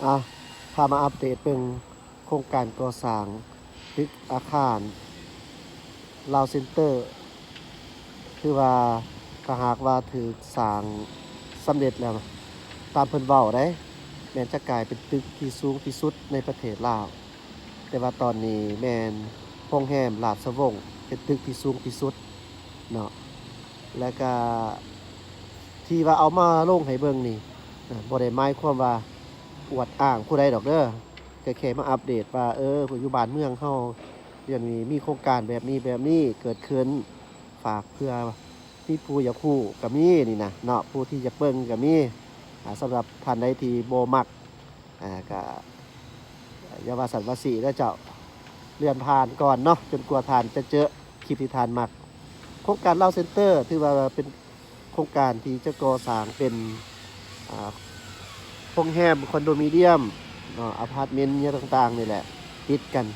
ອ່ະ ພາມາອັບເດດເບິ່ງໂຄງການກໍ່ສ້າງຕຶກອາຄານລາວເຊັນເຕີ ຖືວ່າຖ້າຫາກວ່າຖືກສ້າງສຳເລັດແລ້ວ ຕາມເພິ່ນເວົ້າເດ້ ແມ່ນຈະກາຍເປັນຕຶກທີ່ສູງທີ່ສຸດໃນປະເທດລາວ. ແຕ່ວ່າຕອນນີ້ແມ່ນໂຮງແຮມລາຊະວົງເປັນຕຶກທີ່ສູງທີ່ສຸດເນາະ ແລ້ວກະທີ່ວ່າເອົາມາລົງໃຫ້ເບິ່ງນີ້ ອ່າ ບໍ່ໄດ້ໝາຍຄວາມວ່າອວດອ້າງຜູ້ໃດດອກເດີ ກະແຄ່ມາອັບເດດວ່າ ເອີ ຢູ່ບ້ານເມືອງເຮົາດຽວນີ້ມີໂຄງການແບບນີ້ແບບນີ້ເກີດຂຶ້ນ ຝາກເພື່ອມີຜູ້ຢາກຮູ້ກະມີນີ້ນະເນາະ ຜູ້ທີ່ຢາກເບິ່ງກະມີ. ອ່າ ສຳລັບທ່ານໃດທີ່ບໍ່ມັກ ອ່າ ກະຢ່າວ່າສັນວ່າສີເດີເຈົ້າ ເລື່ອນຜ່ານກ່ອນເນາະ ຈົນກວ່າທ່ານຈະເຈີຄລິບທີ່ທ່ານມັກ. ໂຄງການລາວເຊັນເຕີ ຖືວ່າເປັນໂຄງການທີ່ຈະກໍ່ສ້າງເປັນ ອ່າ ໂຮງແຮມ ຄອນໂດມິນຽມເນາະ ອາພາດເມັນຫຍັງຕ່າງໆນີ້ແຫຼະ ຕິດກັນ.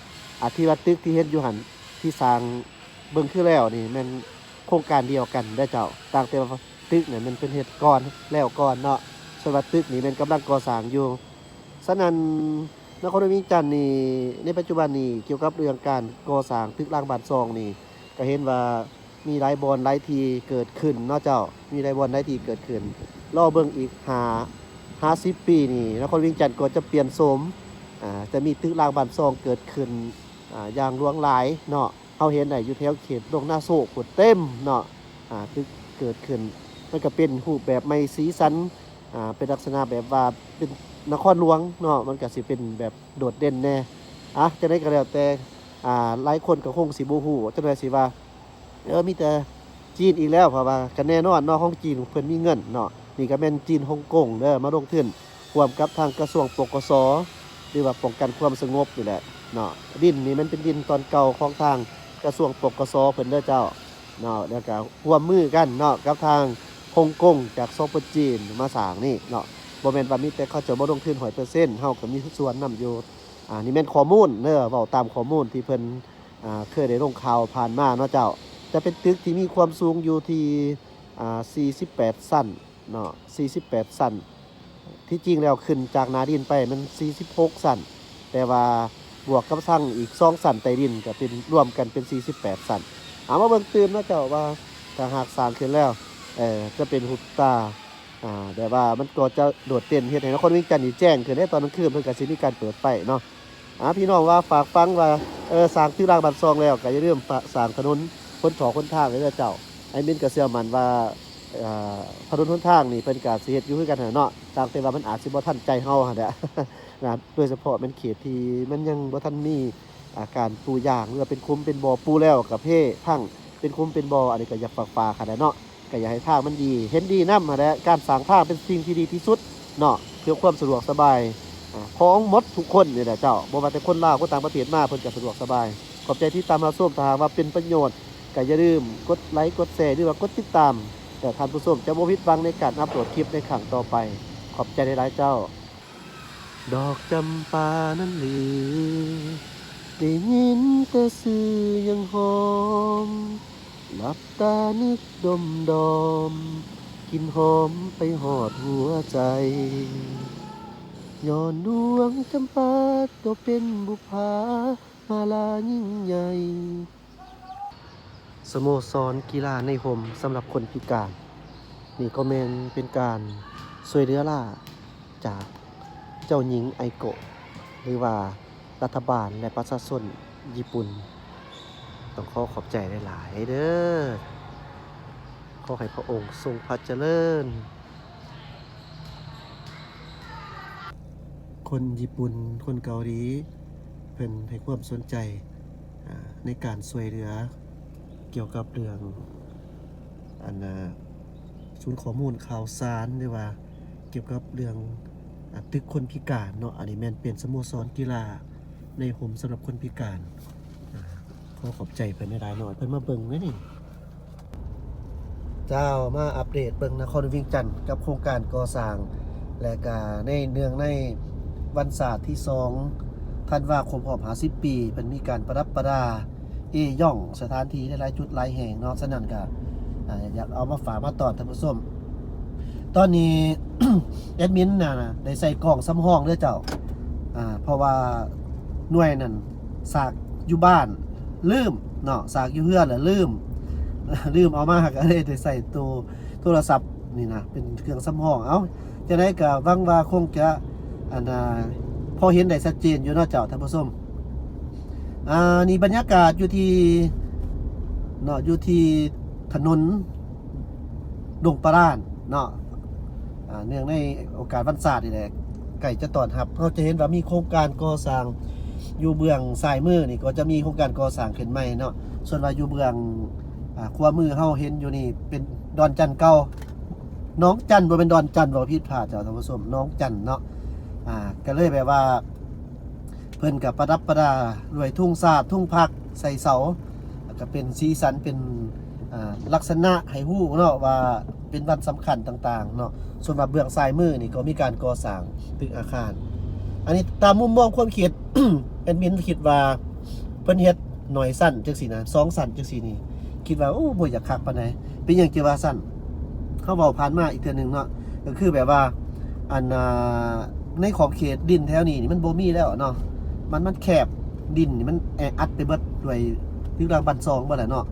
ອາ ທີ່ວ່າຕຶກທີ່ເຫັນຢູ່ຫັ້ນ ທີ່ສ້າງເບິ່ງຄືແລ້ວນີ້ແມ່ນໂຄງການດຽວກັນເດີເຈົ້າ ຕ່າງແຕ່ວ່າຕຶກນັ້ນແມ່ນເພິ່ນເຮັດກ່ອນແລ້ວກ່ອນເນາະ ສ່ວນວ່າຕຶກນີ້ແມ່ນກຳລັງກໍ່ສ້າງຢູ່. ສະນັ້ນ ນະຄອນຫຼວງວຽງຈັນນີ້ ໃນປັດຈຸບັນນີ້ ກ່ຽວກັບເລື່ອງການກໍ່ສ້າງຕຶກລາງບ້ານຊ່ອງນີ້ ກະເຫັນວ່າມີຫຼາຍບ່ອນຫຼາຍທີ່ເກີດຂຶ້ນເນາະເຈົ້າ ມີຫຼາຍບ່ອນຫຼາຍທີ່ເກີດຂຶ້ນ. ລໍເບິ່ງອີກຫ້າ ຫ້າສິບປີນີ້ ນະຄອນວຽງຈັນກໍຈະປ່ຽນໂສມ ອ່າ ຈະມີຕຶກລາງບ້ານຊ່ອງເກີດຂຶ້ນ ອ່າ ຢ່າງຫຼວງຫຼາຍເນາະ. ເຮົາເຫັນໄດ້ຢູ່ແຖວເຂດດົງນາໂຊກພຸ້ນເຕັມເນາະ ອ່າ ຕຶກເກີດຂຶ້ນ ມັນກະເປັນຮູບແບບໃໝ່ສີສັນ ອ່າ ເປັນລັກສະນະແບບວ່າເປັນນະຄອນຫຼວງເນາະ ມັນກະຊິເປັນແບບໂດດເດັ່ນແດ່. ອ່າ ຈັ່ງໃດກະແລ້ວແຕ່ ອ່າ ຫຼາຍຄົນກະຄົງຊິບໍ່ຮູ້ ຈັກໜ່ອຍຊິວ່າ ເອີ ມີແຕ່ຈີນອີກແລ້ວ ເພາະວ່າກະແນ່ນອນເນາະ ຂອງຈີນເພິ່ນມີເງິນເນາະ. ນີ້ກະແມ່ນຈີນຮົງກົງເດີ ມາລົງທຶນ ຮ່ວມກັບທາງກະຊວງ ປກສ ຫຼືວ່າປ້ອງກັນຄວາມສະຫງົບນີ້ແຫຼະເນາະ. ດິນນີ້ມັນເປັນດິນຕອນເກົ່າຂອງທາງກະຊວງ ປກສ ເພິ່ນເດີເຈົ້າເນາະ ແລ້ວກະຮ່ວມມືກັນເນາະ ກັບທາງຮົງກົງຈາກ ສປ ຈີນ ມາສ້າງນີ້ເນາະ. ບໍ່ແມ່ນວ່າມີແຕ່ເຂົາເຈົ້າມາລົງທຶນຮ້ອຍເປີເຊັນ ເຮົາກະມີສ່ວນນຳຢູ່. ອ່າ ນີ້ແມ່ນຂໍ້ມູນເດີ ເວົ້າຕາມຂໍ້ມູນທີ່ເພິ່ນ ອ່າ ເຄີຍໄດ້ລົງຂ່າວຜ່ານມາເນາະເຈົ້າ. ຈະເປັນຕຶກທີ່ມີຄວາມສູງຢູ່ທີ່ ອ່າ ສີ່ສິບແປດຊັ້ນເນາະ ສີ່ສິບແປດຊັ້ນ. ທີ່ຈິງແລ້ວຂຶ້ນຈາກໜ້າດິນໄປມັນສີ່ສິບຫົກຊັ້ນ ແຕ່ວ່າບວກກັບທັງອີກສອງຊັ້ນໃຕ້ດິນ ກະເປັນ ລວມກັນເປັນສີ່ສິບແປດຊັ້ນ. ເອົາມາເບິ່ງຕື່ມເນາະເຈົ້າວ່າ ຖ້າຫາກສ້າງຂຶ້ນແລ້ວ ເອີ ຈະເປັນຫຸດຕາ ອ່າ ແບບວ່າມັນກໍຈະໂດດເດັ່ນ ເຮັດໃຫ້ນະຄອນວຽງຈັນນີ້ແຈ້ງຂຶ້ນເດ້. ຕອນກາງຄືນເພິ່ນກະຊິມີການເປີດໄຟເນາະ. ອ່າ ພີ່ນ້ອງວ່າຝາກຟັງວ່າ ເອີ ສ້າງຕຶກລາງບ້ານຊ່ອງແລ້ວ ກະຢ່າລືມ ຝາກສ້າງຖະໜົນຫົນຖອກຫົນທາງເດີເຈົ້າ. ແອດມິນກະເຊື່ອໝັ້ນວ່າ ເອີ ຖະໜົນຫົນທາງນີ້ເພິ່ນກະຊິເຮັດຢູ່ຄືກັນຫັ້ນເນາະ ຕ່າງແຕ່ວ່າມັນອາດຊິບໍ່ທັນໃຈເຮົາຫັ້ນແຫຼະນະ ໂດຍສະເພາະແມ່ນເຂດທີ່ມັນຍັງບໍ່ທັນມີ ອ່າ ການປູຢາງ ຫຼືວ່າເປັນຂຸມເປັນບໍ່ ປູແລ້ວກະເພພັງ ເປັນຂຸມເປັນບໍ່ ອັນນີ້ກະຢາກຝາກຝາກຫັ້ນແຫຼະເນາະ. ກະຢາກໃຫ້ທາງມັນດີ ເຫັນດີນຳຫັ້ນແຫຼະ ການສ້າງທາງເປັນສິ່ງທີ່ດີທີ່ສຸດເນາະ ເພື່ອຄວາມສະດວກສະບາຍ ອ່າ ຂອງໝົດທຸກຄົນນີ້ແຫຼະເຈົ້າ ບໍ່ວ່າແຕ່ຄົນລາວ ຄົນຕ່າງປະເທດມາ ເພິ່ນກະສະດວກສະບາຍ. ຂອບໃຈທີ່ຕາມຮັບຊົມ ຖ້າຫາກວ່າເປັນປະໂຫຍດ ກະຢ່າລືມກົດໄລ ກົດແຊ ຫຼືວ່າກົດຕິດຕາມ ແລ້ວທ່ານຜູ້ຊົມຈະບໍ່ຜິດຫວັງໃນການອັບໂຫຼດຄລິບໃນຄັ້ງຕໍ່ໄປ. ຂອບໃຈຫຼາຍໆເຈົ້າ. ດອກຈຳປານັ້ນຫຼື ໄດ້ຍິນແຕ່ຊື່ຍັງຫອມ ຫຼັບຕານຶກດົມດອມ ກິ່ນຫອມໄປຮອດຫົວໃຈ ຍ້ອນດວງຈຳປາໂຕເປັນບຸບຜາມາລາຍິ່ງໃຫຍ່. ສະໂມສອນກິລາໃນຮົ່ມສຳລັບຄົນພິການ ນີ້ກໍແມ່ນເປັນການຊ່ວຍເຫຼືອລ້າຈາກເຈົ້າຍິງໄອໂກະ ຫຼືວ່າລັດຖະບານ ແລະ ປະຊາຊົນຍີ່ປຸ່ນ. ຕ້ອງຂໍຂອບໃຈຫຼາຍໆເດີ. ຂໍໃຫ້ພະອົງຊົງພະຈະເລີນ. ຄົນຍີ່ປຸ່ນ ຄົນເກົາຫຼີ ເພິ່ນໃຫ້ຄວາມສົນໃຈ ອ່າ ໃນການຊ່ວຍເຫຼືອກ່ຽວກັບເລື່ອງ ອັນ ອ່າ ສູນຂໍ້ມູນຂ່າວສານ ຫຼືວ່າກ່ຽວກັບເລື່ອງ ອ່າ ຕຶກຄົນພິການເນາະ. ອັນນີ້ແມ່ນເປັນສະໂມສອນກິລາໃນຮົ່ມສຳລັບຄົນພິການ. ອ່າ ຂໍຂອບໃຈເພິ່ນຫຼາຍໆເນາະ ເພິ່ນມາເບິ່ງເດ້ນີ້. ເຈົ້າ ມາອັບເດດເບິ່ງນະຄອນວຽງຈັນກັບໂຄງການກໍ່ສ້າງ ແລະກະໃນເນື່ອງໃນວັນຊາດທີສອງທັນວາຄົບຮອບຫ້າສິບປີ ເພິ່ນມີການປະດັບປະດາເອຢອງສະຖານທີ່ຫຼາຍໆຈຸດຫຼາຍແຫ່ງເນາະ. ສະນັ້ນກະ ອ່າ ຢາກເອົາມາຝາກມາຕ້ອນທ່ານຜູ້ຊົມ. ຕອນນີ້ ແອດມິນນະ ໄດ້ໃສ່ກ້ອງສຳຮອງເດີເຈົ້າ. ອ່າ ເພາະວ່າໜ່ວຍນັ້ນສາກຢູ່ບ້ານລືມເນາະ ສາກຢູ່ເຮືອນແລ້ວລືມ ລືມເອົາມາ ກໍເລີຍໄດ້ໃຊ້ໂຕໂທລະສັບນີ້ນະ ເປັນເຄື່ອງສຳຮອງ. ເອົ້າ ຈັ່ງໃດກໍຫວັງວ່າຄົງຈະ ອັນ ອ່າ ພໍເຫັນໄດ້ຊັດເຈນຢູ່ເນາະເຈົ້າທ່ານຜູ້ຊົມ. ອ່າ ນີ້ບັນຍາກາດຢູ່ທີ່ ເນາະ ຢູ່ທີ່ຖະໜົນດົງປະລານເນາະ ອ່າ ເນື່ອງໃນໂອກາດວັນຊາດນີ້ແຫຼະ ໃກ້ຈະຕ້ອນຮັບ ເຮົາຈະເຫັນວ່າມີໂຄງການກໍ່ສ້າງ ຢູ່ເບື້ອງຊ້າຍມືນີ້ກໍຈະມີໂຄງການກໍ່ສ້າງຂຶ້ນໃໝ່ເນາະ. ສ່ວນວ່າຢູ່ເບື້ອງ ອ່າ ຂວາມືເຮົາເຫັນຢູ່ນີ້ເປັນດອນຈັນເກົ່າ ໜອງຈັນ ບໍ່ແມ່ນດອນຈັນ ເວົ້າຜິດພາດເຈົ້າທ່ານຜູ້ຊົມ ໜອງຈັນເນາະ. ອ່າ ກໍເລີຍແບບວ່າ ເພິ່ນກໍປະດັບປະດາດ້ວຍທຸງຊາດ ທຸງພັກໃສ່ເສົາ ແລ້ວກໍເປັນສີສັນ ເປັນ ອ່າ ລັກສະນະໃຫ້ຮູ້ເນາະວ່າເປັນວັນສຳຄັນຕ່າງໆເນາະ. ສ່ວນວ່າເບື້ອງຊ້າຍມືນີ້ກໍມີການກໍ່ສ້າງຕຶກອາຄານ. ອັນນີ້ຕາມມຸມມອງຄວາມຄິດ ແອດມິນຄິດວ່າເພິ່ນເຮັດໜ້ອຍຊັ້ນຈັ່ງຊີ້ນະ ສອງຊັ້ນຈັ່ງຊີ້ນີ້ ຄິດວ່າ ໂອ້ ບໍ່ຢາກຄັກປານໃດ. ເປັນຫຍັງຈຶ່ງວ່າຊັ້ນ? ເຮົາເວົ້າຜ່ານມາອີກເທື່ອໜຶ່ງເນາະ ກໍຄືແບບວ່າ ອັນ ອ່າ ໃນຂອບເຂດດິນແຖວນີ້ນີ້ມັນບໍ່ມີແລ້ວເນາະ ມັນ ມັນແຄບ ດິນນີ້ມັນແອອັດໄປເບິດດ້ວຍຕຶກລາງບ້ານຊ່ອງເບິດແຫຼະເນາະ.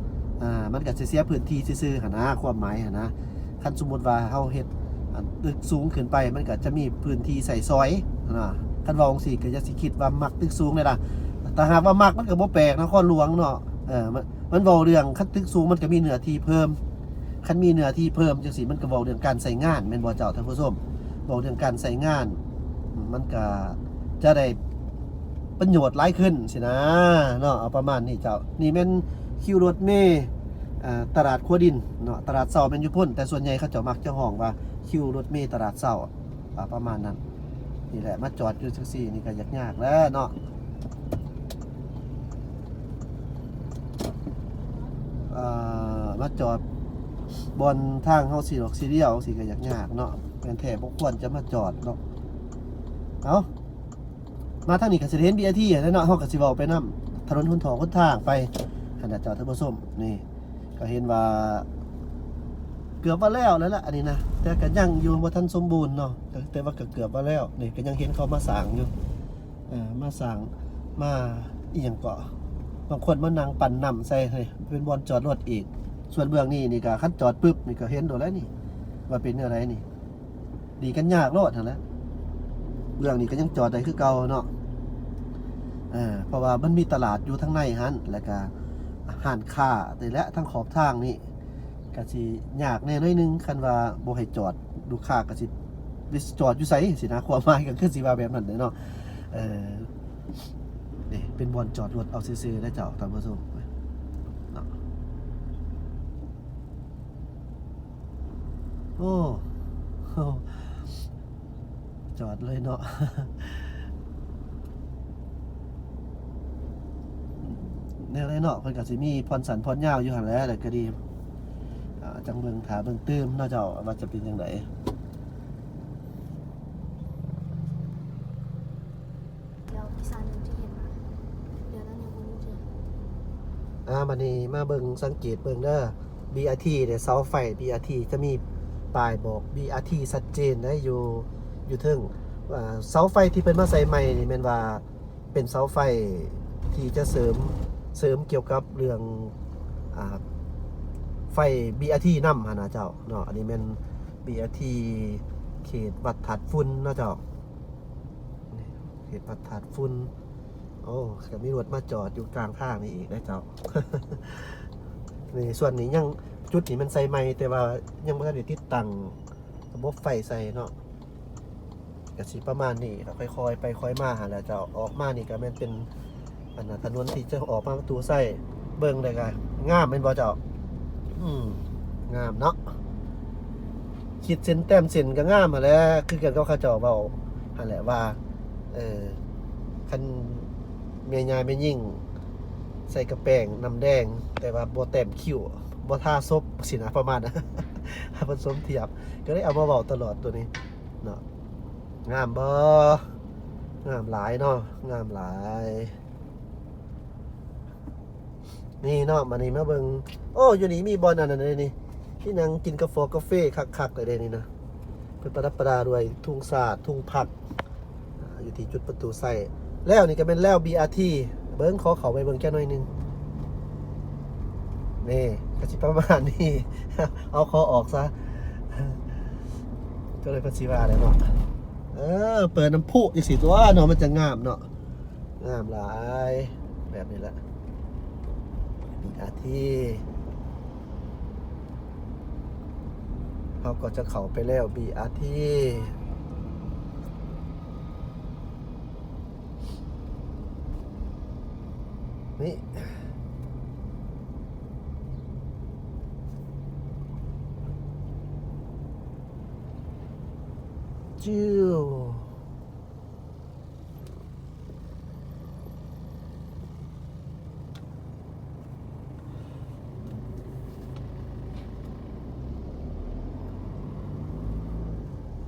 ອ່າ ມັນກໍຊິເສຍພື້ນທີ່ຊື່ໆຫັ້ນນະ ຄວາມໝາຍຫັ້ນນະ. ຄັນສົມມຸດວ່າເຮົາເຮັດ ອັນ ຕຶກສູງຂຶ້ນໄປ ມັນກໍຈະມີພື້ນທີ່ໃຊ້ສອຍຫັ້ນນະ. ຄັນເວົ້າຈັ່ງຊີ້ກໍຢ່າຊິຄິດວ່າມັກຕຶກສູງເດ້ລະ ຖ້າຫາກວ່າມັກມັນກໍບໍ່ແປກ ນະຄອນຫຼວງເນາະ. ເອີ ມັນ ມັນເວົ້າເລື່ອງ ຄັນຕຶກສູງມັນກໍມີເນື້ອທີ່ເພີ່ມ ຄັນມີເນື້ອທີ່ເພີ່ມຈັ່ງຊີ້ ມັນກໍເວົ້າເລື່ອງການໃຊ້ງານ ແມ່ນບໍ່ເຈົ້າທ່ານຜູ້ຊົມ? ເວົ້າເລື່ອງການໃຊ້ງານ ມັນກໍຈະໄດ້ປະໂຫຍດຫຼາຍຂຶ້ນຊີ້ນະເນາະ ເອົາປະມານນີ້ເຈົ້າ. ນີ້ແມ່ນຄິວລົດເມ ເອີ ຕະຫຼາດຂົວດິນເນາະ ຕະຫຼາດເຊົ້າແມ່ນຢູ່ພຸ້ນ ແຕ່ສ່ວນໃຫຍ່ເຂົາເຈົ້າມັກຈະຮ້ອງວ່າຄິວລົດເມຕະຫຼາດເຊົ້າ ອ່າ ປະມານນັ້ນ. ນີ້ແຫຼະ ມາຈອດຢູ່ຈັ່ງຊີ້ນີ້ກໍຍາກໆແຫຼະເນາະ. ເອີ ມາຈອດບ່ອນທາງເຮົາຊິອອກຊິລ້ຽວຈັ່ງຊີ້ກໍຍາກໆເນາະ ແມ່ນແທ້ບໍ່ຄວນຈະມາຈອດເນາະ. ເອົ້າ ມາທາງນີ້ກໍຊິໄດ້ເຫັນ ບີ ອາ ທີ ຫັ້ນແຫຼະເນາະ ເຮົາກໍຊິເວົ້າໄປນຳຖະໜົນຫົນທອງຫົນທາງໄປຫັ້ນນະເຈົ້າທ່ານຜູ້ຊົມ. ນີ້ ກໍເຫັນວ່າເກືອບວ່າແລ້ວແລ້ວລະ ອັນນີ້ນະ ແຕ່ກໍຍັງຢູ່ ບໍ່ທັນສົມບູນເນາະ ແຕ່ ແຕ່ວ່າກໍເກືອບວ່າແລ້ວ. ນີ້ກໍຍັງເຫັນເຂົາມາສ້າງຢູ່ ເອີ ມາສ້າງ ມາອີ່ຫຍັງເກາະ ບາງຄົນມານັ່ງປັ່ນນ້ຳໃສ່ ເປັນບ່ອນຈອດລົດອີກ. ສ່ວນເບື້ອງນີ້ນີ້ກໍ ຄັນຈອດປຶບນີ້ກໍເຫັນໂດດແລ້ວນີ້ ວ່າເປັນແນວໃດນີ້. ດີກັນຍາກໂລດຫັ້ນແຫຼະ ເບື້ອງນີ້ກໍຍັງຈອດໄດ້ຄືເກົ່າເນາະ. ເອີ ເພາະວ່າມັນມີຕະຫຼາດຢູ່ທາງໃນຫັ້ນ ແລ້ວກະຮ້ານຄ້ານີ້ແຫຼະ ທາງຂອບທາງນີ້ກະຊິຍາກແດ່ໜ້ອຍໜຶ່ງ ຄັນວ່າບໍ່ໃຫ້ຈອດ ລູກຄ້າກະຊິໄປຈອດຢູ່ໃສຊີ້ນະ ຄວາມໝາຍກໍຄືຊິວ່າແບບນັ້ນແຫຼະເນາະ. ເອີ ນີ້ເປັນບ່ອນຈອດລົດເອົາຊື່ໆເດີເຈົ້າທ່ານຜູ້ຊົມເນາະ. ໂອ້ ໂອ້ ຈອດເລີຍເນາະ ແນວໃດເນາະ ເພິ່ນກໍຊິມີຜ່ອນສັ້ນຜ່ອນຍາວຢູ່ຫັ້ນແຫຼະ ແລ້ວກໍດີ ອ່າ ຈັ່ງເບິ່ງ ຖ້າເບິ່ງຕື່ມເນາະເຈົ້າ ວ່າຈະເປັນຈັ່ງໃດ. ດຽວອີກສາຍໜຶ່ງຈະເຫັນ ດຽວນັ້ນຍັງບໍ່ມີເທື່ອ. ອ່າ ບັດນີ້ມາເບິ່ງ ສັງເກດເບິ່ງເດີ ບີ ອາ ທີ ເດ ເສົາໄຟ ບີ ອາ ທີ ຈະມີປ້າຍບອກ ບີ ອາ ທີ ຊັດເຈນເດ້ ຢູ່ ຢູ່ເທິງ. ອ່າ ເສົາໄຟທີ່ເພິ່ນມາໃສ່ໃໝ່ນີ້ແມ່ນວ່າເປັນເສົາໄຟທີ່ຈະເສີມ ເສີມກ່ຽວກັບເລື່ອງ ອ່າ ໄຟ ບີ ອາ ທີ ນຳຫັ້ນນະເຈົ້າເນາະ. ອັນນີ້ແມ່ນ ບີ ອາ ທີ ເຂດວັດທາດຝຸ່ນເນາະເຈົ້າ. ເຂດວັດທາດຝຸ່ນ. ໂອ້ ກໍມີລົດມາຈອດຢູ່ກາງທາງນີ້ອີກເດ້ເຈົ້າ. ນີ້ ສ່ວນນີ້ຍັງ ຈຸດນີ້ມັນໃສ່ໃໝ່ ແຕ່ວ່າຍັງບໍ່ທັນໄດ້ຕິດຕັ້ງລະບົບໄຟໃສ່ເນາະ. ກໍຊິປະມານນີ້ ກໍຄ່ອຍໆໄປຄ່ອຍມາຫັ້ນແຫຼະເຈົ້າ. ອອກມານີ້ກໍແມ່ນເປັນ ອັນນະ ຖະໜົນທີ່ຈະອອກມາປະຕູໄຊ ເບິ່ງແລ້ວກໍງາມແມ່ນບໍ່ເຈົ້າ? ອືມ ງາມເນາະ ຂີດເສັ້ນແຕ້ມເສັ້ນກໍງາມຫັ້ນແຫຼະ ຄືກັນກັບເຂົາເຈົ້າເວົ້າຫັ້ນແຫຼະວ່າ ເອີ ຄັນແມ່ຍາແມ່ຍິງໃສ່ກະແປ້ງນ້ຳແດງ ແຕ່ວ່າບໍ່ແຕ້ມຄິ້ວ ບໍ່ທາສົບຊີ້ນະ ປະມານນັ້ນ ປະສົມທຽບ ກໍເລີຍເອົາມາເວົ້າຕະຫຼອດໂຕນີ້ເນາະ. ງາມບໍ່? ງາມຫຼາຍເນາະ ງາມຫຼາຍ. ນີ້ເນາະ ມານີ້ມາເບິ່ງ ໂອ້ ຢູ່ນີ້ມີບ່ອນອັນນັ້ນເດ້ນີ້ ທີ່ນັ່ງກິນກາຟອກາເຟຄັກໆເລີຍເດ້ນີ້ນະ. ເພິ່ນປະດັບປະດາດ້ວຍທຸງຊາດ ທຸງພັກ ອ່າ ຢູ່ທີ່ຈຸດປະຕູໄຊ ແລ້ວນີ້ກໍແມ່ນແລ້ວ ບີອາທີ ເບິ່ງ ຂໍເຂົ້າໄປເບິ່ງຈັກໜ້ອຍໜຶ່ງ ນີ້ກໍຊິປະມານນີ້ ເອົາ ຂໍອອກຊະ ກໍເລີຍເພິ່ນຊິວ່າແຫຼະເນາະ ເອີ ເປີດນ້ຳພຸຈັ່ງຊີ້ຕົວະເນາະ ມັນຈະງາມເນາະ ງາມຫຼາຍ ແບບນີ້ແຫຼະ ບີອາທີ ເຮົາກໍຈະເຂົ້າໄປແລ້ວ ບີອາທີ ນີ້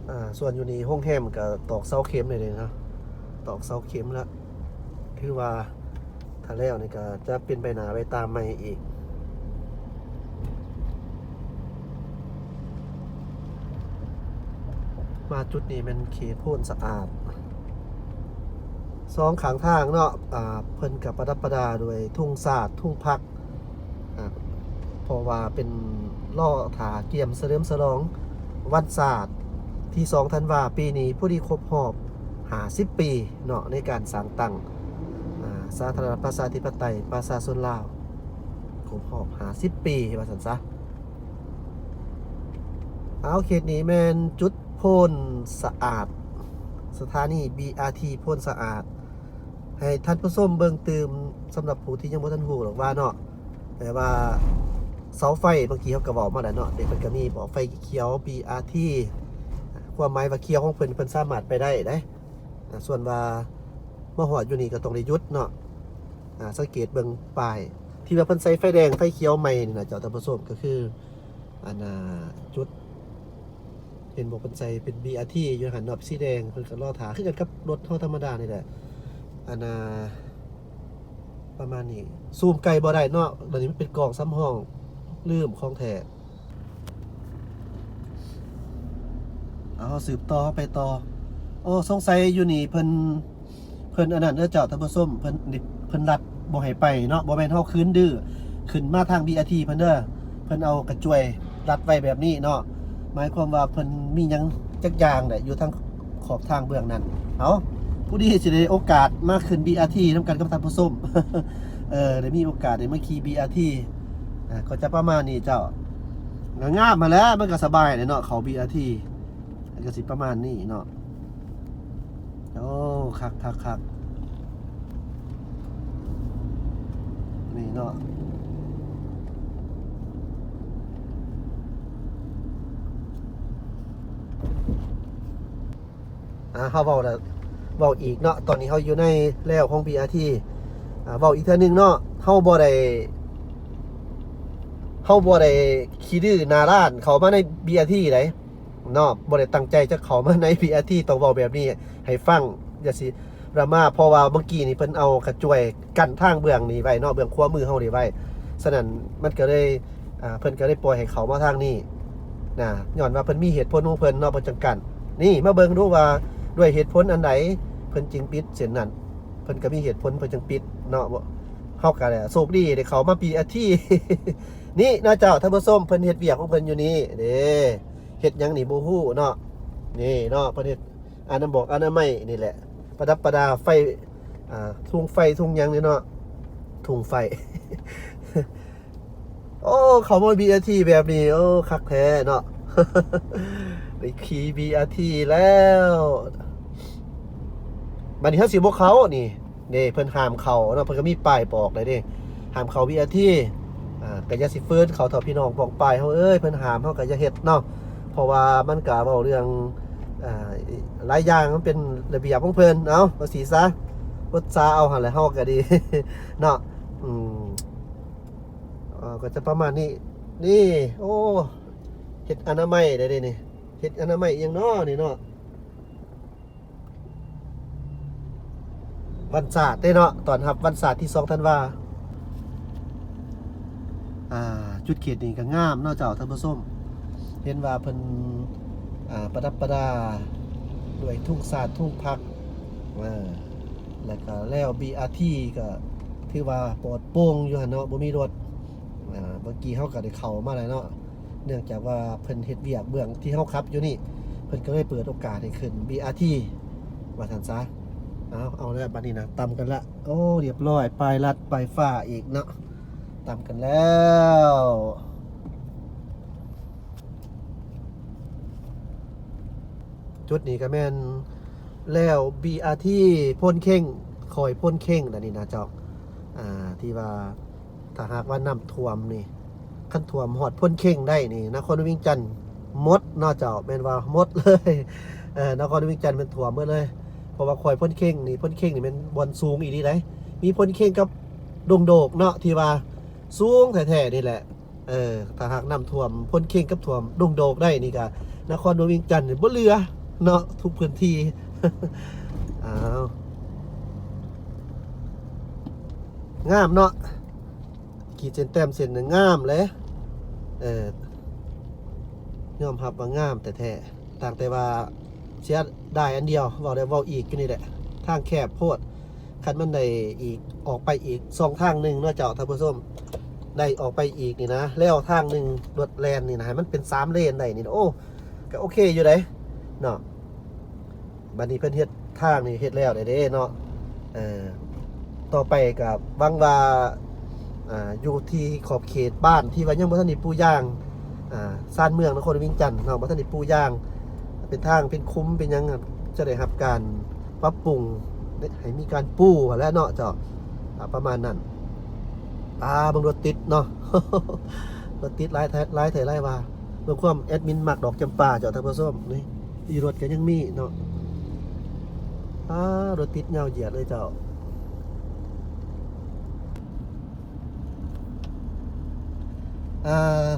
ອ່າ ສ່ວນຢູ່ນີ້ໂຮງແຮມກໍຕອກເສົາເຂັມໄດ້ເດ້ເນາະ ຕອກເສົາເຂັມລະ ຖືວ່າ ຖ້າແລ້ວນີ້ກໍຈະເປັນໃບໜ້າໃບຕາໃໝ່ອີກ ມາຈຸດນີ້ແມ່ນເຂດໂພນສະອາດ ສອງຂ້າງທາງເນາະ ອ່າ ເພິ່ນກໍປະດັບປະດາດ້ວຍທຸງຊາດ ທຸງພັກ ອ່າ ເພາະວ່າເປັນ ລໍຖ້າກຽມສະເຫຼີມສະຫຼອງວັນຊາດທີສອງທັນວາ ປີນີ້ພໍດີຄົບຮອບຫ້າສິບປີເນາະ ໃນການສ້າງຕັ້ງ ອ່າ ສາທາລະນະລັດປະຊາທິປະໄຕປະຊາຊົນລາວ ຄົບຮອບຫ້າສິບປີວ່າຊັ້ນຊະ. ເອົາ ເຂດນີ້ແມ່ນຈຸດໂພນສະອາດ ສະຖານີ ບີອາທີ ໂພນສະອາດ ໃຫ້ທ່ານຜູ້ຊົມເບິ່ງຕື່ມ ສຳລັບຜູ້ທີ່ຍັງບໍ່ທັນຮູ້ດອກວ່າເນາະ ແຕ່ວ່າເສົາໄຟເມື່ອກີ້ເຮົາກໍເວົ້າມາແລ້ວເນາະ ເດ ເພິ່ນກໍມີບອກໄຟຂຽວ ບີອາທີ ຄວາມໝາຍວ່າຂຽວຂອງເພິ່ນ ເພິ່ນສາມາດໄປໄດ້ເດ້ ອ່າ ສ່ວນວ່າມາຮອດຢູ່ນີ້ກໍຕ້ອງໄດ້ຢຸດເນາະ ອ່າ ສັງເກດເບິ່ງປ້າຍທີ່ວ່າເພິ່ນໃສ່ໄຟແດງໄຟຂຽວໃໝ່ນີ້ນະເຈົ້າ ທ່ານຜູ້ຊົມ ກໍຄື ອັນນ່າ ຈຸດ ເຫັນບໍ່ ເພິ່ນໃສ່ເປັນ ບີອາທີ ຢູ່ຫັ້ນເນາະ ສີແດງ ເພິ່ນກໍລໍຖ້າ ຄືກັນກັບລົດເຮົາທຳມະດານີ້ແຫຼະ ອັນນ່າ ປະມານນີ້ ຊູມໄກບໍ່ໄດ້ເນາະ ບັດນີ້ມັນເປັນກ້ອງສຳຮອງ ລືມຂອງແທ້. ເອົາ ເຮົາສືບຕໍ່ ເຮົາໄປຕໍ່. ໂອ້ ສົງໄສຢູ່ນີ້ເພິ່ນ ເພິ່ນອັນນັ້ນເດີເຈົ້າ ທ່ານຜູ້ຊົມ ເພິ່ນ ເພິ່ນລັດບໍ່ໃຫ້ໄປເນາະ ບໍ່ແມ່ນເຮົາຄືນດື້ ຂຶ້ນມາທາງ ບີອາທີ ເພິ່ນເດີ ເພິ່ນເອົາກະຈວຍລັດໄວ້ແບບນີ້ເນາະ ໝາຍຄວາມວ່າເພິ່ນມີຫຍັງຈັກຢ່າງແຫຼະ ຢູ່ທາງຂອບທາງເບື້ອງນັ້ນ. ເອົາ ຜູ້ດີຊິໄດ້ໂອກາດມາຂຶ້ນ ບີອາທີ ນຳກັນກັບທ່ານຜູ້ຊົມ ເອີ ໄດ້ມີໂອກາດໄດ້ມາຂີ່ ບີອາທີ ອ່າ ກໍຈະປະມານນີ້ເຈົ້າ ກໍງາມຫັ້ນແຫຼະ ມັນກໍສະບາຍແຫຼະເນາະ ເຂົ້າ ບີອາທີ ກໍຊິປະມານນີ້ເນາະ. ໂອ້ ຄັກໆໆ ນີ້ເນາະ ອ່າ ເຮົາເວົ້າແລ້ວເວົ້າອີກເນາະ ຕອນນີ້ເຮົາຢູ່ໃນແລວຂອງ ບີອາທີ ອ່າ ເວົ້າອີກເທື່ອໜຶ່ງເນາະ ເຮົາບໍ່ໄດ້ ເຮົາບໍ່ໄດ້ຂີ້ດື້ໜ້າດ້ານເຂົ້າມາໃນ ບີອາທີ ໃດ ເນາະ ບໍ່ໄດ້ຕັ້ງໃຈຈະເຂົ້າມາໃນ ບີອາທີ ຕ້ອງເວົ້າແບບນີ້ໃຫ້ຟັງ ຢ່າຊິດຣາມາ ເພາະວ່າເມື່ອກີ້ນີ້ເພິ່ນເອົາກະຈວຍກັ້ນທາງເບື້ອງນີ້ໄວ້ເນາະ ເບື້ອງຂວາມືເຮົານີ້ໄວ້ ສະນັ້ນມັນກໍເລີຍ ອ່າ ເພິ່ນກໍເລີຍປ່ອຍໃຫ້ເຂົ້າມາທາງນີ້ນະ ຍ້ອນວ່າເພິ່ນມີເຫດຜົນຂອງເພິ່ນເນາະ ເພິ່ນຈັ່ງກັ້ນ. ນີ້ມາເບິ່ງດູວ່າດ້ວຍເຫດຜົນອັນໃດເພິ່ນຈຶ່ງປິດເສັ້ນນັ້ນ ເພິ່ນກໍມີເຫດຜົນເພິ່ນຈຶ່ງປິດເນາະ ເຮົາກໍໂຊກດີໄດ້ເຂົ້າມາ ບີອາທີ ນີ້ນະເຈົ້າ ທ່ານຜູ້ຊົມ ເພິ່ນເຮັດວຽກຂອງເພິ່ນຢູ່ນີ້ເດ້ ເຮັດຫຍັງນີ້ບໍ່ຮູ້ເນາະ ນີ້ເນາະ ເພິ່ນເຮັດ ອະນາ ບອກອະນາໄມນີ້ແຫຼະ ປະດັບປະດາໄຟ ອ່າ ທຸງໄຟທຸງຫຍັງນີ້ເນາະ ທຸງໄຟ ໂອ້ ເຂົ້າມາ ບີອາທີ ແບບນີ້ ໂອ້ ຄັກແທ້ເນາະ ໄດ້ຂີ່ ບີອາທີ ແລ້ວ ບັດນີ້ເຮົາຊິບໍ່ເຂົ້ານີ້ ເດ້ ເພິ່ນຫ້າມເຂົ້າເນາະ ເພິ່ນກໍມີປ້າຍບອກແລ້ວເດ້ ຫ້າມເຂົ້າ ວີໄອພີ ອ່າ ກໍຢ່າຊິຝືນເຂົາເຖາະພີ່ນ້ອງປ້ອງປາຍເຮົາເອີຍ ເພິ່ນຫ້າມເຮົາກໍຢ່າເຮັດເນາະ ເພາະວ່າມັນກໍເວົ້າເລື່ອງ ອ່າ ຫຼາຍຢ່າງ ມັນເປັນລະບຽບຂອງເພິ່ນ ເອົາ ວ່າຊີ້ຊະ ອົດຊາເອົາຫັ້ນແຫຼະ ເຮົາກໍດີເນາະ ອືມ ເອີ ກໍຈະປະມານນີ້ ນີ້ ໂອ້ ເຮັດອະນາໄມໄດ້ເດ້ນີ້ ເຮັດອະນາໄມອີ່ຫຍັງເນາະນີ້ເນາະ. ວັນຊາດເດ້ເນາະ ຕ້ອນຮັບວັນຊາດທີສອງທັນວາ ອ່າ ຈຸດເຂດນີ້ກໍງາມເນາະເຈົ້າທ່ານຜູ້ຊົມ ເຫັນວ່າເພິ່ນ ອ່າ ປະດັບປະດາດ້ວຍທຸງຊາດ ທຸງພັກ ເອີ ແລ້ວກໍແລ້ວ ບີອາທີ ກໍຖືວ່າປອດໂປ່ງຢູ່ຫັ້ນເນາະ ບໍ່ມີລົດ. ເອີ ເມື່ອກີ້ເຮົາກໍໄດ້ເຂົ້າມາແລ້ວເນາະ ເນື່ອງຈາກວ່າເພິ່ນເຮັດວຽກເບື້ອງທີ່ເຮົາຂັບຢູ່ນີ້ ເພິ່ນກໍເລີຍເປີດໂອກາດໃຫ້ຂຶ້ນ ບີອາທີ ວ່າຊັ້ນຊະ. ເອົາ ເອົາແລ້ວບັດນີ້ນະ ຕຳກັນລະ. ໂອ້ ລຽບຮ້ອຍ ປ້າຍລັດປ້າຍຟ້າອີກເນາະ. ຕຳກັນແລ້ວ. ຈຸດນີ້ກໍແມ່ນແລ້ວ ບີອາທີ ໂພນເຄັ່ງ ຂ້ອຍໂພນເຄັ່ງແລ້ວນີ້ນະເຈົ້າ. ອ່າ ທີ່ວ່າຖ້າຫາກວ່ານ້ຳຖ້ວມນີ້ ຄັນຖ້ວມຮອດໂພນເຄັ່ງໄດ້ນີ້ ນະຄອນຫຼວງວຽງຈັນໝົດເນາະເຈົ້າ ແມ່ນວ່າໝົດເລີຍ. ເອີ ນະຄອນຫຼວງວຽງຈັນແມ່ນຖ້ວມໝົດເລີຍ ເພາະວ່າຂ້ອຍໂພນເຄັ່ງນີ້ ໂພນເຄັ່ງນີ້ແມ່ນບ່ອນສູງອີ່ຫຼີໃດ໋ ມີໂພນເຄັ່ງກັບດົງໂດກເນາະ ທີ່ວ່າສູງແທ້ໆນີ້ແຫຼະ. ເອີ ຖ້າຫາກນ້ຳຖ້ວມໂພນເຄັ່ງກັບຖ້ວມດົງໂດກໄດ້ນີ້ກະ ນະຄອນຫຼວງວຽງຈັນນີ້ບໍ່ເຫຼືອເນາະ ທຸກພື້ນທີ່. ອ້າວ ງາມເນາະ ຂີດເສັ້ນແຕ້ມເສັ້ນນີ້ງາມເລີຍ. ເອີ ຍອມຮັບວ່າງາມແທ້ໆ ຕ່າງແຕ່ວ່າເສຍດາຍອັນດຽວ ເວົ້າແລ້ວເວົ້າອີກຢູ່ນີ້ແຫຼະ ທາງແຄບໂພດ. ຄັນມັນໄດ້ອີກ ອອກໄປອີກຊ່ອງທາງໜຶ່ງເນາະເຈົ້າທ່ານຜູ້ຊົມ ໄດ້ອອກໄປອີກນີ້ນະ ແລ້ວທາງໜຶ່ງລົດແລ່ນນີ້ນະ ໃຫ້ມັນເປັນສາມເລນໄດ້ນີ້ນະ ໂອ້ ກໍໂອເຄຢູ່ເດ້ເນາະ. ບັດນີ້ເພິ່ນເຮັດທາງນີ້ເຮັດແລ້ວແລ້ວເດ້ເນາະ. ເອີ ຕໍ່ໄປກໍຫວັງວ່າ ອ່າ ຢູ່ທີ່ຂອບເຂດບ້ານທີ່ວ່າຍັງບໍ່ທັນໄດ້ປູຢາງ ອ່າ ຊານເມືອງນະຄອນຫຼວງວຽງຈັນເນາະ ບໍ່ທັນໄດ້ປູຢາງ ເປັນທາງເປັນຂຸມເປັນຫຍັງ ຈະໄດ້ຮັບການປັບປຸງ ໃຫ້ມີການປູຫັ້ນແຫຼະເນາະເຈົ້າ ອ່າ ປະມານນັ້ນ. ອ່າ ເບິ່ງລົດຕິດເນາະ ລົດຕິດຫຼາຍແທ້ ຫຼາຍແທ້ຫຼາຍວ່າ ເບິ່ງຄວາມແອດມິນມັກດອກຈຳປາເຈົ້າທ່ານຜູ້ຊົມ ນີ້ຢູ່ລົດກໍຍັງມີເນາະ. ອ່າ ລົດຕິດຍາວຢຽດເລີຍເຈົ້າ. ອ່າ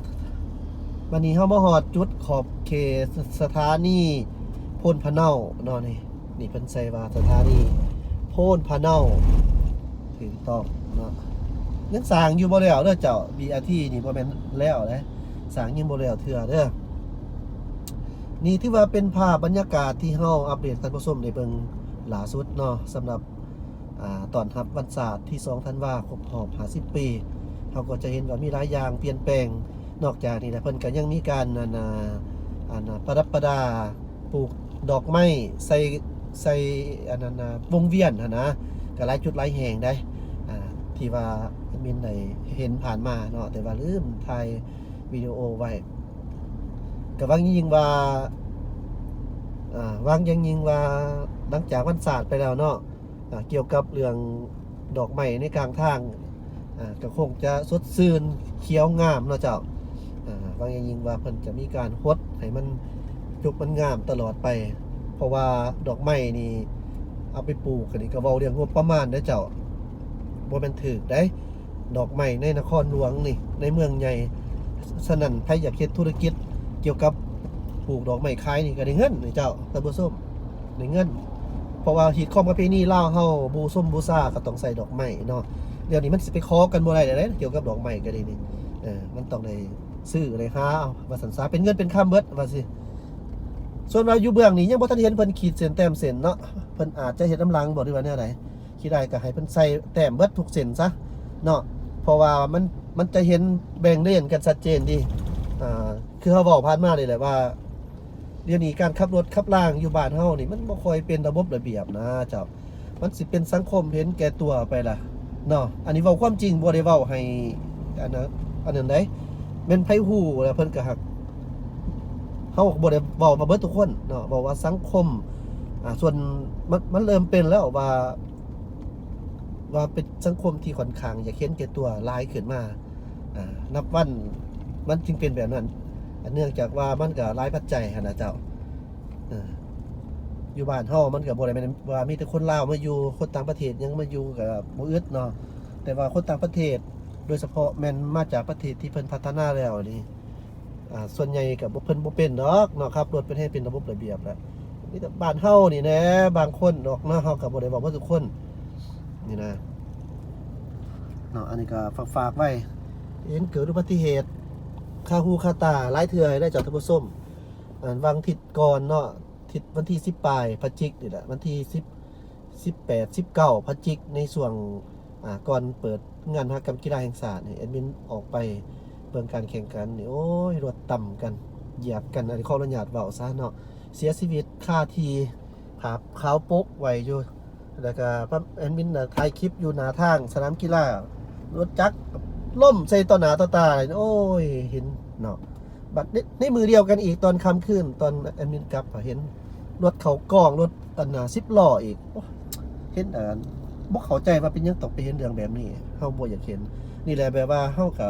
ບັດນີ້ເຮົາມາຮອດຈຸດຂອບເຂດສະຖານີໂພນພະເນົາເນາະ ນີ້ ນີ້ເພິ່ນໃສ່ວ່າສະຖານີໂພນພະເນົາ ຖືກຕ້ອງເນາະ. ຍັງສ້າງຢູ່ບໍ່ແລ້ວເດີເຈົ້າ ບີອາທີ ນີ້ບໍ່ແມ່ນແລ້ວເດ້ ສ້າງຍັງບໍ່ແລ້ວເທື່ອເດີ. ນີ້ຖືວ່າເປັນພາບບັນຍາກາດທີ່ເຮົາອັບເດດໃຫ້ທ່ານຜູ້ຊົມໄດ້ເບິ່ງຫຼ້າສຸດເນາະ ສຳລັບ ອ່າ ຕ້ອນຮັບວັນຊາດທີສອງທັນວາ ຄົບຮອບຫ້າສິບປີ ເຮົາກໍຈະເຫັນວ່າມີຫຼາຍຢ່າງປ່ຽນແປງ. ນອກຈາກນີ້ແລ້ວ ເພິ່ນກໍຍັງມີການ ອັນ ອ່າ ອັນ ອ່າ ປະດັບປະດາ ປູກດອກໄມ້ໃສ່ ໃສ່ ອັນນັ້ນນະ ວົງວຽນຫັ້ນນະ ກໍຫຼາຍຈຸດຫຼາຍແຫ່ງໃດ໋ ອ່າ ທີ່ວ່າແອດມິນໄດ້ເຫັນຜ່ານມາເນາະ ແຕ່ວ່າລືມຖ່າຍວິດີໂອໄວ້. ກໍຫວັງຍິ່ງວ່າ ອ່າ ຫວັງຢ່າງຍິ່ງວ່າ ຫຼັງຈາກວັນຊາດໄປແລ້ວເນາະ ອ່າ ກ່ຽວກັບເລື່ອງດອກໄມ້ໃນກາງທາງ ອ່າ ກໍຄົງຈະສົດຊື່ນຂຽວງາມເນາະເຈົ້າ. ອ່າ ຫວັງຢ່າງຍິ່ງວ່າເພິ່ນຈະມີການຫົດໃຫ້ມັນຈົບມັນງາມຕະຫຼອດໄປ ເພາະວ່າດອກໄມ້ນີ້ເອົາໄປປູກ ອັນນີ້ກໍເວົ້າເລື່ອງງົບປະມານເດີເຈົ້າ ບໍ່ແມ່ນຖືກໃດ ດອກໄມ້ໃນນະຄອນຫຼວງນີ້ ໃນເມືອງໃຫຍ່. ສະນັ້ນ ໃຜຢາກເຮັດທຸລະກິດກ່ຽວກັບປູກດອກໄມ້ຂາຍນີ້ ກໍໄດ້ເງິນເດີເຈົ້າທ່ານຜູ້ຊົມ ໄດ້ເງິນ ເພາະວ່າຮີດຄອງປະເພນີລາວເຮົາ ບູຊົມບູຊາກໍຕ້ອງໃສ່ດອກໄມ້ເນາະ. ດຽວນີ້ມັນຊິໄປຂໍກັນບໍ່ໄດ້ແລ້ວເດ້ ກ່ຽວກັບດອກໄມ້ກໍດີນີ້ ເອີ ມັນຕ້ອງໄດ້ຊື້ໄດ້ຫາເອົາ ວ່າຊັ້ນຊະ ເປັນເງິນເປັນຄຳເບິດວ່າຊີ້. ສ່ວນວ່າຢູ່ເບື້ອງນີ້ຍັງບໍ່ທັນເຫັນເພິ່ນຂີດເສັ້ນແຕ້ມເສັ້ນເນາະ ເພິ່ນອາດຈະເຮັດນຳຫຼັງບໍ ຫຼືວ່າແນວໃດ ຂີ້ໄລ່ກໍໃຫ້ເພິ່ນໃສ່ແຕ້ມເບິດທຸກເສັ້ນຊະເນາະ ເພາະວ່າມັນ ມັນຈະເຫັນແບ່ງເລນກັນຊັດເຈນດີ. ອ່າ ຄືເຮົາເວົ້າຜ່ານມານີ້ແຫຼະວ່າ ດຽວນີ້ການຂັບລົດຂັບລາງຢູ່ບ້ານເຮົານີ້ ມັນບໍ່ຄ່ອຍເປັນລະບົບລະບຽບນະເຈົ້າ ມັນຊິເປັນສັງຄົມເຫັນແກ່ຕົວໄປລະເນາະ. ອັນນີ້ເວົ້າຄວາມຈິງ ບໍ່ໄດ້ເວົ້າໃຫ້ ອັນນັ້ນ ອັນນັ້ນໃດ໋ ແມ່ນໃຜຮູ້ແລ້ວເພິ່ນກໍຮັກ ເຮົາກໍບໍ່ໄດ້ເວົ້າມາເບິດທຸກຄົນເນາະ ເວົ້າວ່າສັງຄົມ ອ່າ ສ່ວນ ມັນ ມັນເລີ່ມເປັນແລ້ວວ່າ ວ່າເປັນສັງຄົມທີ່ຂ້ອນຂ້າງຢາກເຫັນແກ່ຕົວຫຼາຍຂຶ້ນມາ ອ່າ ນັບວັນມັນຈຶ່ງເປັນແບບນັ້ນ ເນື່ອງຈາກວ່າມັນກໍຫຼາຍປັດໄຈຫັ້ນນະເຈົ້າ. ເອີ ຢູ່ບ້ານເຮົາມັນກໍບໍ່ໄດ້ແມ່ນວ່າມີແຕ່ຄົນລາວມາຢູ່ ຄົນຕ່າງປະເທດຍັງມາຢູ່ກໍບໍ່ອຶດເນາະ ແຕ່ວ່າຄົນຕ່າງປະເທດ ໂດຍສະເພາະແມ່ນມາຈາກປະເທດທີ່ເພິ່ນພັດທະນາແລ້ວນີ້ ອ່າ ສ່ວນໃຫຍ່ກໍບໍ່ ເພິ່ນບໍ່ເປັນດອກເນາະ ຂັບລົດເປັນໃຫ້ເປັນລະບົບລະບຽບແຫຼະ. ມີແຕ່ບ້ານເຮົານີ້ແຫຼະ ບາງຄົນດອກເນາະ ເຮົາກໍບໍ່ໄດ້ເວົ້າເບິດທຸກຄົນນີ້ນະເນາະ. ອັນນີ້ກໍຝາກໆໄວ້ ເຫັນເກີດອຸບັດຕິເຫດຄາຫູຄາຕາຫຼາຍເທື່ອແລ້ວເຈົ້າທ່ານຜູ້ຊົມ. ອັນຫວ່າງທິດກ່ອນເນາະ ທິດວັນທີສິບປາຍພະຈິກນີ້ແຫຼະ ວັນທີສິບ ສິບແປດ ສິບເກົ້າ ພະຈິກ ໃນຊ່ວງ ອ່າ ກ່ອນເປີດງານມະຫະກຳກິລາແຫ່ງຊາດນີ້ ແອດມິນອອກໄປເບິ່ງການແຂ່ງຂັນນີ້ ໂອ້ຍ ລົດຕຳກັນ ຢຽບກັນ ອັນນີ້ຂໍອະນຸຍາດເວົ້າຊະເນາະ ເສຍຊີວິດຄາທີ່ ພາບຂາວປົກໄວ້ຢູ່ ແລ້ວກະແອດມິນນະຖ່າຍຄລິບຢູ່ໜ້າທາງສະໜາມກິລາ ລົດຈັກລົ້ມໃສ່ຕໍ່ໜ້າຕໍ່ຕາ ໂອ້ຍ ເຫັນເນາະ. ບັດໃນ ໃນມື້ດຽວກັນອີກ ຕອນຄ່ຳຄືນ ຕອນແອດມິນກັບ ເຫັນລົດເຂົ້າກອງ ລົດອັນນ່າ ສິບລໍ້ອີກ ໂອ້ ເຫັນ ອັນ ບໍ່ເຂົ້າໃຈວ່າເປັນຫຍັງຕ້ອງໄປເຫັນເລື່ອງແບບນີ້ ເຮົາບໍ່ຢາກເຫັນ. ນີ້ແຫຼະ ແບບວ່າເຮົາກະ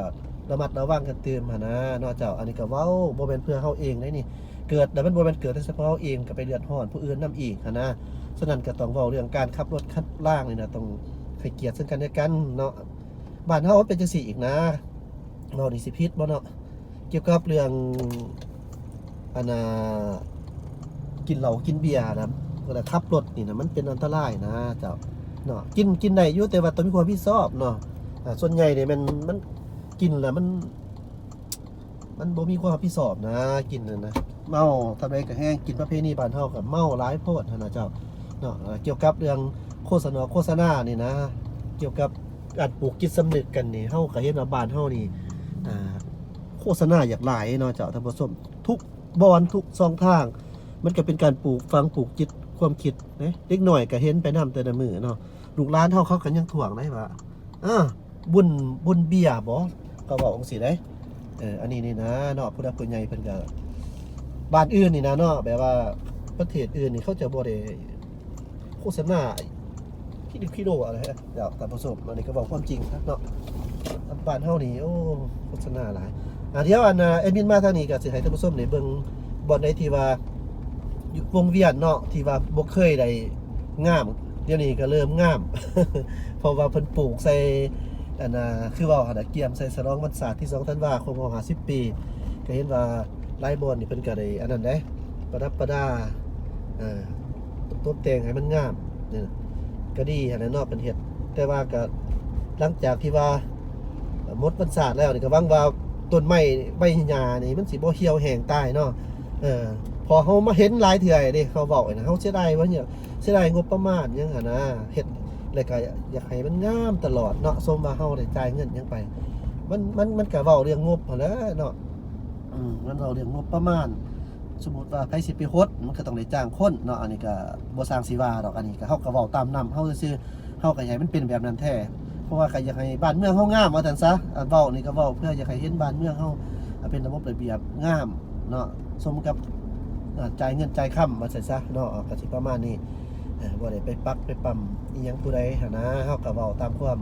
ລະມັດລະວັງກັນຕື່ມຫັ້ນນະເນາະເຈົ້າ. ອັນນີ້ກະເວົ້າບໍ່ແມ່ນເພື່ອເຮົາເອງໃດນີ້ ເກີດແລ້ວມັນບໍ່ແມ່ນເກີດແຕ່ສະເພາະເຮົາເອງ ກະໄປເດືອດຮ້ອນຜູ້ອື່ນນຳອີກຫັ້ນນະ. ສະນັ້ນກະຕ້ອງເວົ້າເລື່ອງການຂັບລົດຂັບລາງນີ້ນະ ຕ້ອງໃຫ້ກຽດເຊິ່ງກັນແລະກັນເນາະ. ບ້ານເຮົາເປັນຈັ່ງຊີ້ອີກນະ ເວົ້ານີ້ຊິຜິດບໍ່ເນາະ? ກ່ຽວກັບເລື່ອງ ອັນນ່າ ກິນເຫຼົ້າກິນເບຍນະ ເວລາຂັບລົດນີ້ນະ ມັນເປັນອັນຕະລາຍນະເຈົ້າເນາະ. ກິນ ກິນໄດ້ຢູ່ ແຕ່ວ່າຕ້ອງມີຄວາມຮັບຜິດຊອບເນາະ. ອາ ສ່ວນໃຫຍ່ນີ້ແມ່ນ ມັນກິນແລ້ວມັນ ມັນບໍ່ມີຄວາມຮັບຜິດຊອບນະ ກິນນັ້ນນະ ເມົາ ທຳໃດກະແຮງ ກິນປະເພນີບ້ານເຮົາກະເມົາຫຼາຍໂພດຫັ້ນນະເຈົ້າເນາະ. ແລ້ວກ່ຽວກັບເລື່ອງໂຄສະນາ ໂຄສະນານີ້ນະ ກ່ຽວກັບການປູກຈິດສຳນຶກກັນນີ້ ເຮົາກະເຫັນວ່າບ້ານເຮົານີ້ ອ່າ ໂຄສະນາຢາກຫຼາຍເນາະເຈົ້າທ່ານຜູ້ຊົມ ທຸກບ່ອນທຸກຊ່ອງທາງ ມັນກະເປັນການປູກຝັງ ປູກຈິດຄວາມຄິດເດ້. ເດັກນ້ອຍກະເຫັນໄປນຳແຕ່ລະມື້ເນາະ ລູກຫຼານເຮົາເຂົາກະຍັງທ້ວງໄດ້ວ່າ ເອີ ບຸນ ບຸນເບຍບໍ ເຂົາເວົ້າຈັ່ງຊີ້ເດ້. ເອີ ອັນນີ້ນີ້ນະເນາະ ຜູ້ຫຼັກຜູ້ໃຫຍ່ເພິ່ນກະ ບ້ານອື່ນນີ້ນະເນາະ ແບບວ່າປະເທດອື່ນນີ້ເຂົາຈະບໍ່ໄດ້ໂຄສະນາຂີ້ດິບຂີ້ໂດອະໄລດອກທ່ານຜູ້ຊົມ. ອັນນີ້ກະເວົ້າຄວາມຈິງເນາະ ບ້ານເຮົານີ້ ໂອ້ ໂຄສະນາຫຼາຍ. ອາ ດຽວອັນ ແອດມິນມາທາງນີ້ກະຊິໃຫ້ທ່ານຜູ້ຊົມໄດ້ເບິ່ງບ່ອນໃດທີ່ວ່າ ຢູ່ວົງວຽນເນາະ ທີ່ວ່າບໍ່ເຄີຍໄດ້ງາມ ດຽວນີ້ກະເລີ່ມງາມ ເພາະວ່າເພິ່ນປູກໃສ່ ອັນນ່າ ຄືເວົ້າຫັ້ນນະ ກຽມໃສ່ສະຫຼອງວັນຊາດທີສອງທັນວາຄົບຮອບຫ້າສິບປີ ກະເຫັນວ່າຫຼາຍບ່ອນນີ້ເພິ່ນກະໄດ້ອັນນັ້ນເດ້ ປະດັບປະດາ ເອີ ຕົບແຕ່ງໃຫ້ມັນງາມ ເອີ ກະດີຫັ້ນແຫຼະເນາະ ເພິ່ນເຮັດ. ແຕ່ວ່າກະຫຼັງຈາກທີ່ວ່າໝົດວັນຊາດແລ້ວນີ້ ກະຫວັງວ່າຕົ້ນໄມ້ໃບຫຍ້ານີ້ມັນຊິບໍ່ຫ່ຽວແຫ້ງຕາຍເນາະ. ເອີ ເພາະເຮົາມາເຫັນຫຼາຍເທື່ອເດ້ ເຮົາເວົ້ານະ ເຮົາເສຍດາຍວ່າຫຍັງ ເສຍດາຍງົບປະມານຫຍັງຫັ້ນນະ ເຮັດແລ້ວກະຢາກໃຫ້ມັນງາມຕະຫຼອດເນາະ. ສົມວ່າເຮົາໄດ້ຈ່າຍເງິນຫຍັງໄປ ມັນ ມັນ ມັນກະເວົ້າເລື່ອງງົບຫັ້ນແຫຼະເນາະ. ອືມ ມັນເວົ້າເລື່ອງງົບປະມານ ສົມມຸດວ່າໃຜຊິໄປຫົດ ມັນກະຕ້ອງໄດ້ຈ້າງຄົນເນາະ. ອັນນີ້ກະບໍ່ຊ່າງຊິວ່າດອກ ອັນນີ້ກະ ເຮົາກະເວົ້າຕາມນ້ຳເຮົາຊື່ໆ ເຮົາກະຢາກໃຫ້ມັນເປັນແບບນັ້ນແທ້ ເພາະວ່າກະຢາກໃຫ້ບ້ານເມືອງເຮົາງາມວ່າຊັ້ນຊະ. ອາ ເວົ້ານີ້ກະເວົ້າເພື່ອຢາກໃຫ້ເຫັນບ້ານເມືອງເຮົາ ອາ ເປັນລະບົບລະບຽບງາມເນາະ ສົມກັບ ອາ ຈ່າຍເງິນຈ່າຍຄຳວ່າຊັ້ນຊະເນາະ ກະຊິປະມານນີ້. ເອີ ບໍ່ໄດ້ໄປປັກໄປປ້ຳອີ່ຫຍັງຜູ້ໃດຫັ້ນນະ ເຮົາກະເວົ້າຕາມຄວາມ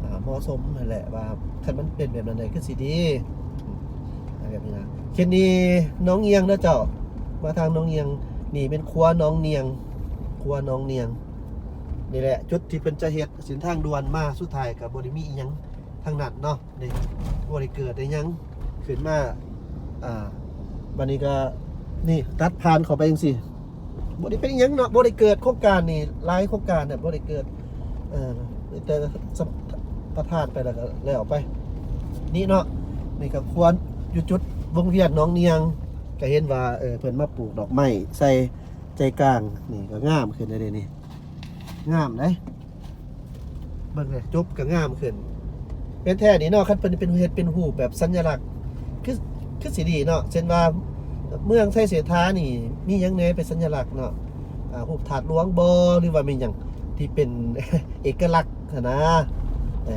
ອາ ເໝາະສົມຫັ້ນແຫຼະ ວ່າຄັນມັນເປັນແບບນັ້ນໄດ້ຄືຊິດີ ອາ ແບບນີ້ນະ. ເຂດນີ້ໜອງອຽງເດີເຈົ້າ ມາທາງໜອງອຽງ ນີ້ແມ່ນຂົວໜອງນຽງ ຂົວໜອງນຽງ ນີ້ແຫຼະຈຸດທີ່ເພິ່ນຈະເຮັດເສັ້ນທາງດ່ວນມາ ສຸດທ້າຍກະບໍ່ໄດ້ມີອີ່ຫຍັງທັງນັ້ນເນາະ. ນີ້ ບໍ່ໄດ້ເກີດໄດ້ຫຍັງຂຶ້ນມາ ອ່າ ບາດນີ້ກະ ນີ້ ຕັດຜ່ານເຂົ້າໄປຈັ່ງຊີ້ ບໍ່ໄດ້ເປັນອີ່ຫຍັງເນາະ ບໍ່ໄດ້ເກີດ. ໂຄງການນີ້ ຫຼາຍໂຄງການນະ ບໍ່ໄດ້ເກີດ ເອີ ມີແຕ່ສຳປະທານໄປແລ້ວກະແລ້ວໄປ. ນີ້ເນາະ ນີ້ກະຄວນຢູ່ຈຸດວົງວຽນໜອງນຽງ ກະເຫັນວ່າ ເອີ ເພິ່ນມາປູກດອກໄມ້ໃສ່ໃຈກາງ ນີ້ກະງາມຂຶ້ນແລ້ວເດນີ້ ງາມເດ້. ເບິ່ງເດີ ຈົບກະງາມຂຶ້ນ ແມ່ນແທ້ນີ້ເນາະ. ຄັນເພິ່ນເປັນ ເຮັດເປັນຮູບແບບສັນຍະລັກ ຄື ຄືຊິດີເນາະ ເຊັ່ນວ່າເມືອງໄຊເສດຖານີ້ມີຫຍັງແດ່ເປັນສັນຍະລັກເນາະ ອາ ຮູບທາດຫຼວງບໍ ຫຼືວ່າແມ່ນຫຍັງທີ່ເປັນເອກະລັກຫັ້ນນະ ເອີ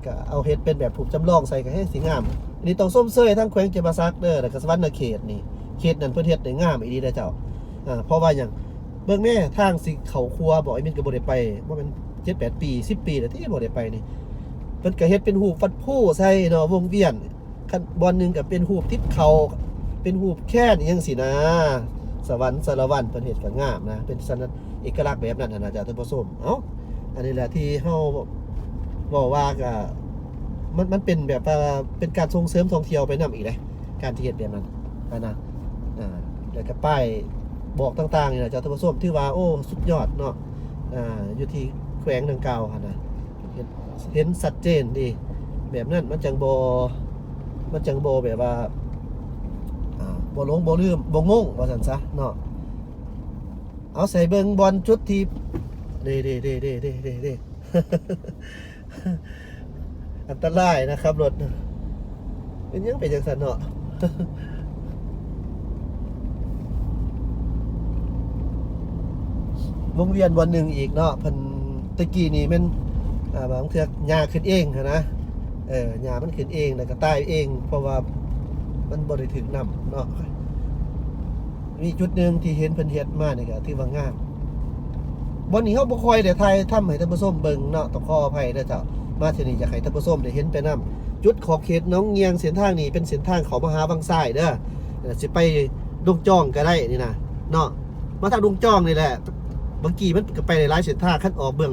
ກະເອົາເຮັດເປັນແບບຮູບຈຳລອງໃສ່ກະແຮງຊິງາມ. ອັນນີ້ຕ້ອງຊົມເຊີຍທາງແຂວງຈຳປາສັກເດີ ແລ້ວກະສະຫວັນນະເຂດນີ້ ເຂດນັ້ນເພິ່ນເຮັດໄດ້ງາມອີ່ຫຼີເດີເຈົ້າ. ອາ ເພາະວ່າຫຍັງ ເບິ່ງແມ້ ທາງຊິເຂົ້າຂົວບໍ ແອດມິນກະບໍ່ໄດ້ໄປ ບໍ່ແມ່ນເຈັດແປດປີ ສິບປີແລ້ວຕິບໍ່ໄດ້ໄປນີ້ ເພິ່ນກະເຮັດເປັນຮູບວັດພູໃສ່ເນາະ ວົງວຽນ ຄັນບ່ອນໜຶ່ງກະເປັນຮູບຕິບເຂົ້າ ເປັນຮູບແຄນອີ່ຫຍັງຊີ້ນະ ສະຫວັນສາລະວັນ ເພິ່ນເຮັດກະງາມນະ ເປັນສັນ ເອກະລັກແບບນັ້ນຫັ້ນນະເຈົ້າທ່ານຜູ້ຊົມ. ເອົ້າ ອັນນີ້ແຫຼະທີ່ເຮົາເວົ້າວ່າກະ ມັນ ມັນເປັນແບບວ່າເປັນການສົ່ງເສີມທ່ອງທ່ຽວໄປນຳອີກເດ້ ການທີ່ເຮັດແບບນັ້ນຫັ້ນນະ ອາ ແລ້ວກະປ້າຍບອກຕ່າງໆນີ້ນະເຈົ້າທ່ານຜູ້ຊົມ ຖືວ່າ ໂອ້ ສຸດຍອດເນາະ ອາ ຢູ່ທີ່ແຂວງດັ່ງກ່າວຫັ້ນນະ ເຫັນ ເຫັນຊັດເຈນດີ ແບບນັ້ນມັນຈັ່ງບໍ່ ມັນຈັ່ງບໍ່ແບບວ່າ ອາ ບໍ່ຫຼົງບໍ່ລືມບໍ່ງົງວ່າຊັ້ນຊະເນາະ. ເອົາໃສ່ເບິ່ງບ່ອນຈຸດທີ່ ເດ້ໆໆໆໆໆ ອັນຕະລາຍນະ ຂັບລົດ ເປັນຫຍັງເປັນຈັ່ງຊັ້ນເນາະ. ວົງວຽນບ່ອນໜຶ່ງອີກເນາະ ເພິ່ນ ແຕ່ກີ້ນີ້ແມ່ນ ອ່າ ບາງເທື່ອຫຍ້າຂຶ້ນເອງຫັ້ນນະ ເອີ ຫຍ້າມັນຂຶ້ນເອງ ແລ້ວກໍຕາຍເອງ ເພາະວ່າມັນບໍ່ໄດ້ຖືກນ້ຳເນາະ. ມີຈຸດໜຶ່ງທີ່ເຫັນເພິ່ນເຮັດມານີ້ກໍຖືວ່າງາມ. ບ່ອນນີ້ເຮົາບໍ່ຄ່ອຍໄດ້ຖ່າຍທຳໃຫ້ທ່ານຜູ້ຊົມເບິ່ງເນາະ ຕ້ອງຂໍອະໄພເດີເຈົ້າ. ມາເທື່ອນີ້ຢາກໃຫ້ທ່ານຜູ້ຊົມໄດ້ເຫັນໄປນຳ. ຈຸດຂອບເຂດໜອງງຽງ ເສັ້ນທາງນີ້ເປັນເສັ້ນທາງເຂົ້າມະຫາວັງຊາຍເດີ ເອີ ຊິໄປດົງຈອງກໍໄດ້ນີ້ນະເນາະ ມາທາງດົງຈອງນີ້ແຫຼະ. ບາງກີ້ມັນກໍໄປໄດ້ຫຼາຍເສັ້ນທາງ ຄັນອອກເບື້ອງ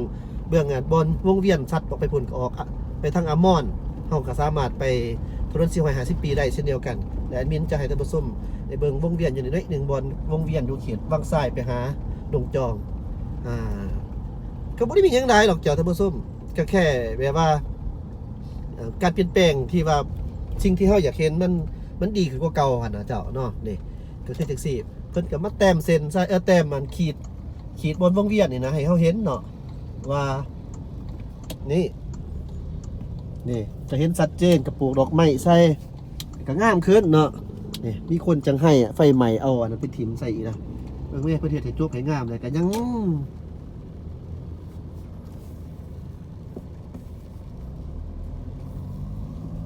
ເບື້ອງ ອ່າ ບ່ອນວົງວຽນສັດອອກໄປພຸ້ນ ກໍອອກ ອະ ໄປທາງອາມອນ ເຮົາກໍສາມາດໄປຖະໜົນສີ່ຮ້ອຍຫ້າສິບປີໄດ້ເຊັ່ນດຽວກັນ. ແລະ ແອດມິນຈະໃຫ້ທ່ານຜູ້ຊົມໄດ້ເບິ່ງວົງວຽນຢູ່ນີ້ໜ້ອຍໜຶ່ງ ບ່ອນວົງວຽນຢູ່ເຂດວັງຊາຍໄປຫາດົງຈອງ. ອ່າ ກໍບໍ່ໄດ້ມີຫຍັງຫຼາຍດອກເຈົ້າທ່ານຜູ້ຊົມ ກໍແຄ່ແບບວ່າ ເອີ ການປ່ຽນແປງທີ່ວ່າ ສິ່ງທີ່ເຮົາຢາກເຫັນມັນ ມັນດີຂຶ້ນກວ່າເກົ່າຫັ້ນນະເຈົ້າເນາະ. ນີ້ກໍຄືຈັ່ງຊີ້ ເພິ່ນກໍມາແຕ້ມເສັ້ນໃສ່ ເອີ ແຕ້ມອັນຂີດ ຂີດບ່ອນວົງວຽນນີ້ນະ ໃຫ້ເຮົາເຫັນເນາະ ວ່າ ນີ້ ນີ້ຈະເຫັນຊັດເຈນ ກໍປູກດອກໄມ້ໃສ່ ກໍງາມຂຶ້ນເນາະ. ນີ້ມີຄົນຈັ່ງໄຫ້ອະ ໄຟໄໝ້ເອົາອັນນັ້ນໄປຖິ້ມໃສ່ອີກນະ. ເບິ່ງແມ້ ເພິ່ນເຮັດໃຫ້ຈົບໃຫ້ງາມ ແລ້ວກໍຍັງ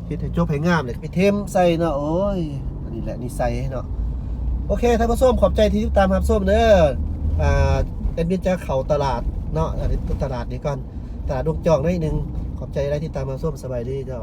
ເຮັດໃຫ້ຈົບໃຫ້ງາມ ແລ້ວກໍໄປເທັມໃສ່ເນາະ. ໂອ້ຍ ອັນນີ້ແຫຼະນິໄສເນາະ. ໂອເຄ ທ່ານຜູ້ຊົມ ຂອບໃຈທີ່ຕິດຕາມຮັບຊົມເດີ. ອ່າ ແອດມິນຈະເຂົ້າຕະຫຼາດເນາະ ອັນນີ້ຕະຫຼາດນີ້ກ່ອນ ຕະຫຼາດດົງຈອງໜ້ອຍໜຶ່ງ. ຂອບໃຈຫຼາຍທີ່ຕິດຕາມຮັບຊົມ. ສະບາຍດີເຈົ້າ.